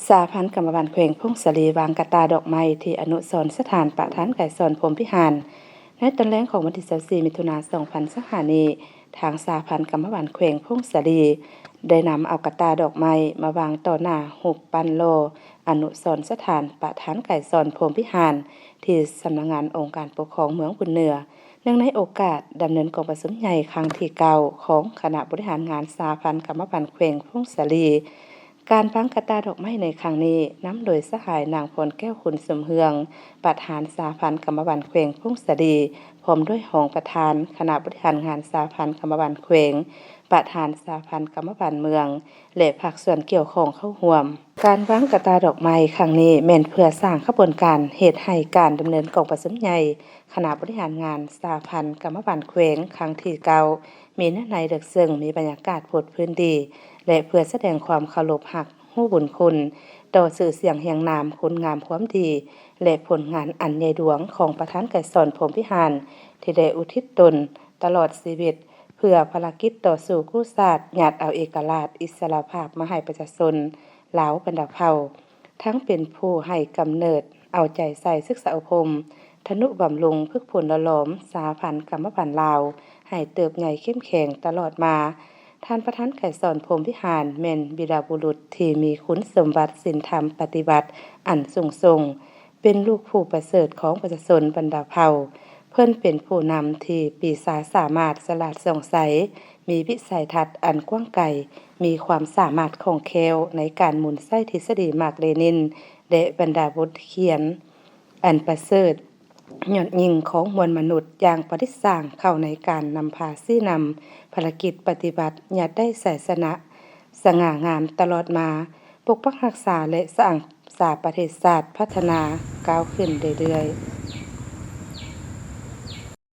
ສະຫະພັນກຳມະບານແຂວງຜົ້ງສາລີ ວາງກະຕ່າດອກໄມ້ທີ່ອະນຸສອນສະຖານປະທານໄກສອນ ພົມພິຫານ. ໃນຕອນແລງຂອງວັນທີຊາວສີ່ ມິຖຸນາ ສອງພັນຊາວຫ້ານີ້, ທາງສະຫະພັນກຳມະບານແຂວງຜົ້ງສາລີ ໄດ້ນຳເອົາກະຕ່າດອກໄມ້ມາວາງຕໍ່ໜ້າຮູບປັ້ນຫຼໍ່ອະນຸສອນສະຖານປະທານໄກສອນ ພົມພິຫານ ທີ່ສຳນັກງານອົງການປົກຄອງເມືອງບຸນເໜືອ. ເນື່ອງໃນໂອກາດດຳເນີນກອງປະຊຸມໃຫຍ່ຄັ້ງທີເກົ້າ ຂອງຄະນະບໍລິຫານງານສະຫະພັນກຳມະບານແຂວງຜົ້ງສາລີ, ການວາງກະຕ່າດອກໄມ້ໃນຄັ້ງນີ້ ນຳໂດຍສະຫາຍນາງ ພອນແກ້ວ ຂຸນສົມເຮືອງ ປະທານສະຫະພັນກຳມະບານແຂວງຜົ້ງສາລີ, ພ້ອມດ້ວຍຮອງປະທານຄະນະບໍລິຫານງານສະຫະພັນກຳມະບານແຂວງ, ປະທານສະຫະພັນກຳມະບານເມືອງ ແລະ ພາກສ່ວນກ່ຽວຂ້ອງເຂົ້າຮ່ວມ. ການວາງກະຕ່າດອກໄມ້ຄັ້ງນີ້ ແມ່ນເພື່ອສ້າງຂະບວນການເຮັດໃຫ້ການດຳເນີນກອງປະຊຸມໃຫຍ່ຄະນະບໍລິຫານງານສະຫະພັນກຳມະບານແຂວງຄັ້ງທີເກົ້າ ມີເນື້ອໃນເລິກເຊິ່ງ, ມີບັນຍາກາດໂພດພື້ນດີ ແລະ ເພື່ອສະແດງຄວາມເຄົາລົບຮັກຮູ້ບຸນຄຸນຕໍ່ຊື່ສຽງຮຽງນາມ, ຄຸນງາມຄວາມດີ ແລະ ຜົນງານອັນໃຫຍ່ຫຼວງຂອງປະທານໄກສອນ ພົມພິຫານ ທີ່ໄດ້ອຸທິດຕົນຕະຫຼອດຊີວິດ ເພື່ອພາລະກິດຕໍ່ສູ້ກູ້ຊາດ, ຍາດເອົາເອກະລາດ, ອິດສະຫຼະພາບມາໃຫ້ປະຊາຊົນລາວບັນດາເຜົ່າ, ທັງເປັນຜູ້ໃຫ້ກຳເນີດ, ເອົາໃຈໃສ່ສຶກສາອົບຮົມ, ທະນຸບຳລຸງ, ຝຶກຝົນຫຼໍ່ຫຼອມສະຫະພັນກຳມະບານລາວ ໃຫ້ເຕີບໃຫຍ່ເຂັ້ມແຂງຕະຫຼອດມາ. ທ່ານປະທານໄກສອນ ພົມວິຫານ ແມ່ນວີລະບຸລຸດທີ່ມີຄຸນສົມບັດສິນທຳປະຕິວັດອັນສູງສົ່ງ, ເປັນລູກຜູ້ປະເສີດຂອງປະຊາຊົນບັນດາເຜົ່າ. ເພິ່ນເປັນຜູ້ນຳທີ່ປີຊາສາມາດ, ສະຫຼາດສ່ອງໃສ, ມີວິໄສທັດອັນກວ້າງໄກ, ມີຄວາມສາມາດຄ່ອງແຄ້ວໃນການໝູນໃຊ້ທິດສະດີມາກເລນິນ ແລະ ບັນດາບົດຂຽນອັນປະເສີດຍອດຍິ່ງຂອງມວນມະນຸດຢ່າງປະດິດສ້າງເຂົ້າໃນການນຳພາຊີ້ນຳພາລະກິດປະຕິວັດ ຍາດໄດ້ໄຊຊະນະສະຫງ່າງາມຕະຫຼອດມາ, ປົກປັກຮັກສາ ແລະ ສ້າງສາປະເທດຊາດພັດທະນາກ້າວຂຶ້ນເລື້ອຍໆ.